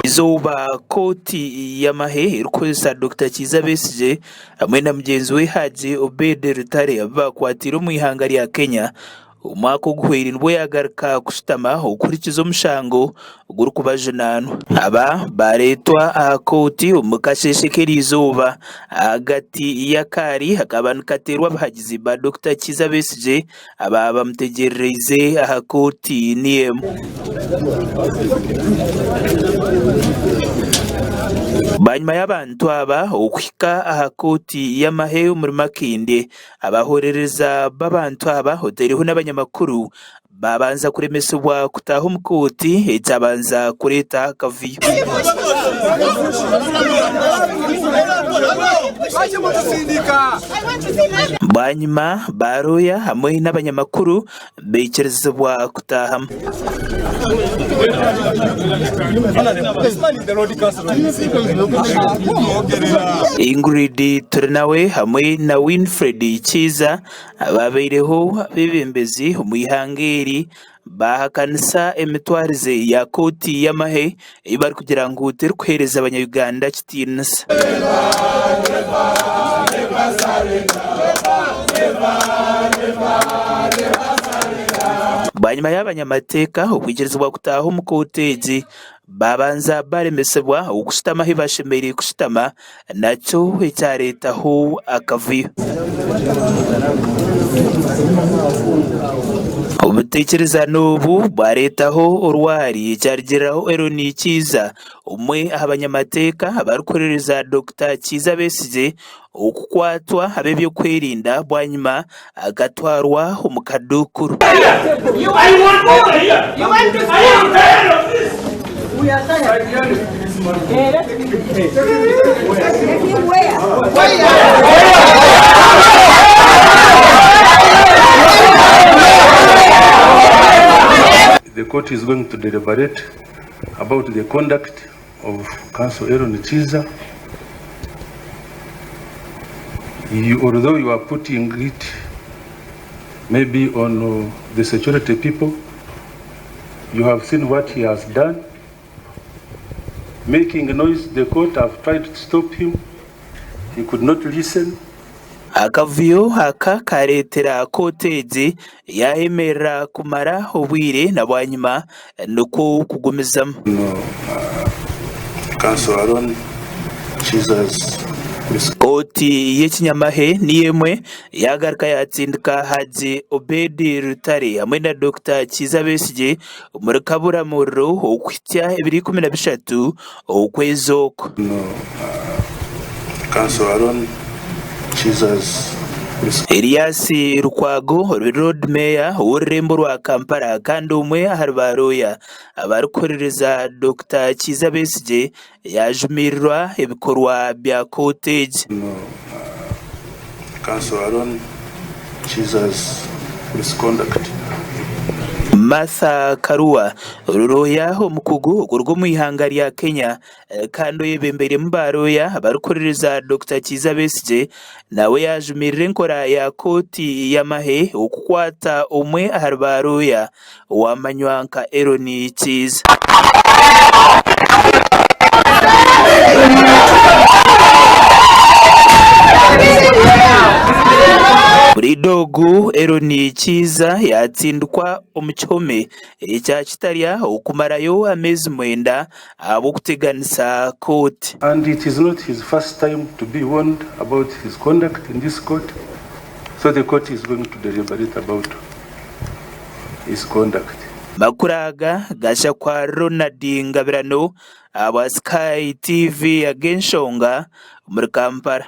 Eizooba kooti y'amahe erikukozesa Dokita Kiiza Besigye hamwe na mugyenzi we Hajji Obed Lutale abu baakwatiire omu ihanga rya Kenya Omwaka oguhweire nibwo yaagaruka kushutama okuhurikiza omushango ogurikubajunaanwa. Aba baareetwa aha kooti omu kasheeshe k'eriizooba ahagati y'akaari akaba nikateerwa abahagizi ba Dokita Kiiza Besigye abaaba bamutegyerereize aha kooti niyo emwe. Bwanyima y'abantu aba okuhika aha kooti y'amahe omuri Makindye, Abahorereza b'abantu aba otaireho n'abanyamakuru babanza kuremesibwa kutaaha omu kooti ekyabanza kureeta akavuyo. Bwanyima baarooya hamwe n'abanyamakuru baikirizibwa kutaahamu. Ingrid Turinawe hamwe na Winfred Kiiza ababaireho abeebembezi omu ihanga eri baahakanisa emitwarize ya kooti y'amahe ei barikugira ngu terikuheereza abanya-Uganda kitiinisa. Bwanyima y'abanyamateeka okwikirizibwa kutaaha omu kooti egi, baabanza baaremesibwa okushutama ahu bashemereire kushutama nakyo ekyareetaho akavuyo. Obutaikirizana obu bwareetaho orwari ekyarugiriraho Eron Kiiza omwe aha banyamateeka abarikuhuririza Dokita Kiiza Besigye okukwatwa ab'ebyokwerinda bwanyima akatwarwa omu kaduukuru. The court is going to deliberate about the conduct of Counsel Aaron Kiiza. You, although you are putting it maybe on the security people, you have seen what he has done. Making noise, the court have tried to stop him. He could not listen. Akavuyo aka kaareetera kooti egi yaayemerera kumara obwire na bwanyima nikwo kugumizamu. Counsel Aaron Jesus. Kooti y'ekinyamahe niyo emwe yaagaruka yaatsindika Hajji Obed Lutale hamwe na Dokita Kiiza Besigye omuri kaburamuriro okuhitsya ebiro 13 okwezi oku. Counsel Aaron Jesus. Erias Lukwago ori Lord Mayor w'orurembo rwa Kampala kandi omwe ahari ba rooya abarikuhuririza Dokita Kiiza Besigye yaajumirirwa ebikorwa bya kooti egi. Counsel Aaron Kiiza's misconduct. Martha Karua ori rooya omukugu okuruga omu ihanga rya Kenya kandi oyebembeiremu ba rooya abarikuhuririza Dokita Kiiza Besigye nawe yaajumirira enkora ya kooti y'amahe okukwata omwe ahari ba rooya owamanywa nka Aaron Kiiza. Puriida ogu Aaron Kiiza yatsindikwa omu kihome ekya Kitalya okumarayo ameezi mwenda ahabw'okuteganisa kooti. And it is not his first time to be warned about his conduct in this court, so the court is going to deliberate about his conduct. Amakuru aga gaija kwa Ronald Ngabirano ahabwa Sky TV ag'enshonga omuri Kampala.